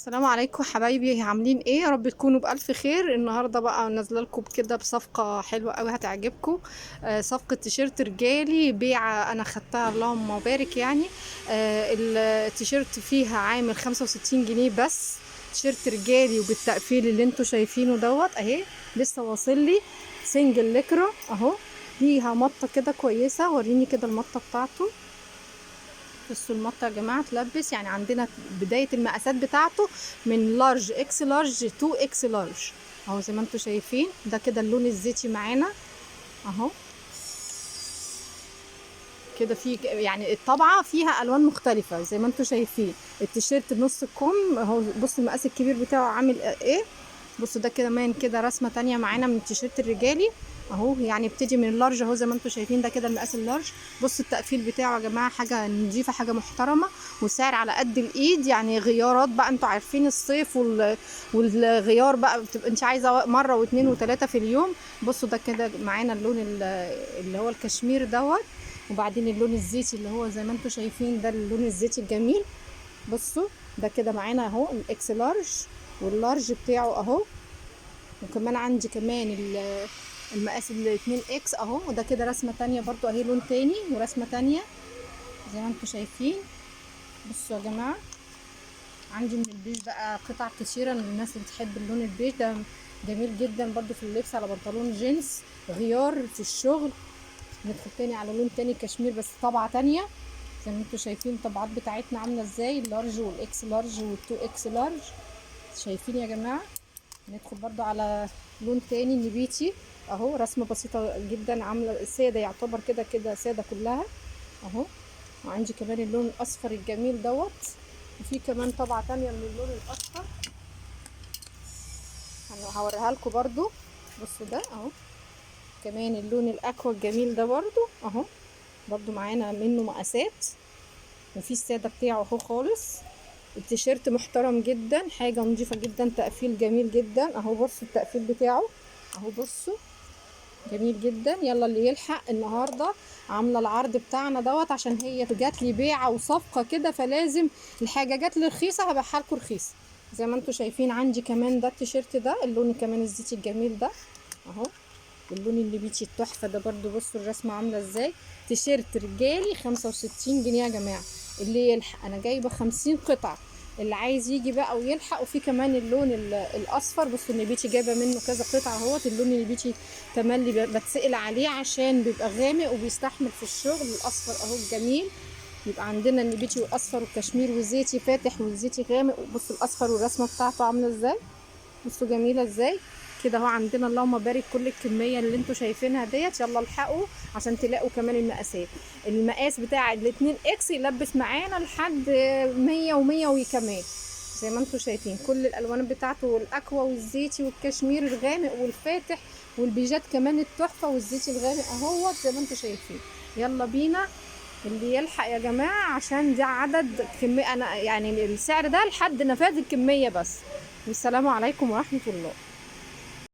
السلام عليكم حبايبي، عاملين ايه؟ يا رب تكونوا بالف خير. النهارده بقى نازله لكم كده بصفقة حلوة قوي هتعجبكم. صفقة تيشيرت رجالي بيعه انا خدتها اللهم بارك. يعني التيشيرت فيها عامل 65 جنيه بس، تيشيرت رجالي وبالتقفيل اللي انتوا شايفينه دوت اهي، لسه واصل لي single ليكرا اهو. ليها مطه كده كويسة، وريني كده المطه بتاعته. بصوا المطه يا جماعة تلبس، يعني عندنا بداية المقاسات بتاعته من large X large 2 X large اهو زي ما انتم شايفين. ده كده اللون الزيتي معانا اهو كده، في يعني الطبعة فيها الوان مختلفة زي ما انتم شايفين. التيشيرت نص الكم اهو، بصوا المقاس الكبير بتاعه عامل ايه. بصوا ده كمان كده رسمه تانية معانا من التيشيرت الرجالي اهو، يعني ابتدي من ال large اهو زي ما انتم شايفين. ده كده المقاس ال large. بصوا التقفيل بتاعه يا جماعة، حاجة نظيفة، حاجة محترمه، وسعر على قد الايد. يعني غيارات بقى، انتوا عارفين الصيف والغيار بقى بتبقى انت عايزه مرة واثنين وثلاثة في اليوم. بصوا ده كده معانا اللون اللي هو الكشمير دوت، وبعدين اللون الزيتي اللي هو زي ما انتم شايفين ده اللون الزيتي الجميل. بصوا ده كده معانا اهو ال X large وال large بتاعه اهو، وكمان عندي كمان المقاس ال 2 X اهو. وده كده رسمه تانية برضو اهي، لون تاني ورسمه تانية زي ما انتم شايفين. بصوا يا جماعة عندي من البيج بقى قطع كتيرة، للناس اللي بتحب اللون البيج ده جميل جدا برضو في اللبس على بنطلون جينز غيار في الشغل. ندخل تاني على لون تاني كشمير بس طبعه تانية زي ما انتم شايفين. الطبعات بتاعتنا عامله ازاي، ال large وال X large وال two X large، شايفين يا جماعة. ندخل برضو على لون تاني نبيتي اهو، رسمه بسيطة جدا عامله ساده، يعتبر كده كده ساده كلها اهو. وعندي كمان اللون الاصفر الجميل دوت، وفي كمان طبعه تانية من اللون الاصفر هوريها لكم برضو. بصوا ده اهو، كمان اللون ال aqua الجميل ده برضو اهو، برضو معانا منه مقاسات، وفي السادة بتاعه اهو خالص. التيشيرت محترم جدا، حاجة نظيفة جدا، تقفيل جميل جدا اهو. بصوا التقفيل بتاعه اهو، بصوا جميل جدا. يلا اللي يلحق النهارده، عامله العرض بتاعنا دوت عشان هي جات لي بيعه وصفقه كده، فلازم الحاجة جات لي رخيصة هبيعها لكم رخيصة زي ما انتم شايفين. عندي كمان ده التيشيرت ده اللون كمان الزيتي الجميل ده اهو، واللون اللي بيتي التحفة ده برضو. بصوا الرسمة عامله ازاي، تيشيرت رجالي 65 جنيه يا جماعة. اللي يلحق، انا جايبه 50 قطعه، اللي عايز يجي بقى ويلحق. وفي كمان اللون الاصفر، بصوا النبيتي جايبه منه كذا قطعه اهوت. اللون النبيتي تملي بتسأل عليه عشان بيبقى غامق وبيستحمل في الشغل. الاصفر اهو الجميل، يبقى عندنا النبيتي والاصفر والكشمير والزيتي فاتح والزيتي غامق. بصوا الاصفر والرسمه بتاعته عامله ازاي، بصوا جميلة ازاي كده اهو. عندنا اللهم بارك كل الكمية اللي انتوا شايفينها ديت. يلا الحقوا عشان تلاقوا كمان المقاسات. المقاس بتاع الاتنين X يلبس معانا لحد 100 و100 وكمان زي ما انتوا شايفين. كل الالوان بتاعته، وال aqua والزيتي والكشمير الغامق والفاتح والبيجات كمان التحفة والزيتي الغامق اهوت زي ما انتوا شايفين. يلا بينا اللي يلحق يا جماعة عشان دي عدد كمية، انا يعني السعر ده لحد نفاذ الكمية بس. والسلام عليكم ورحمة الله.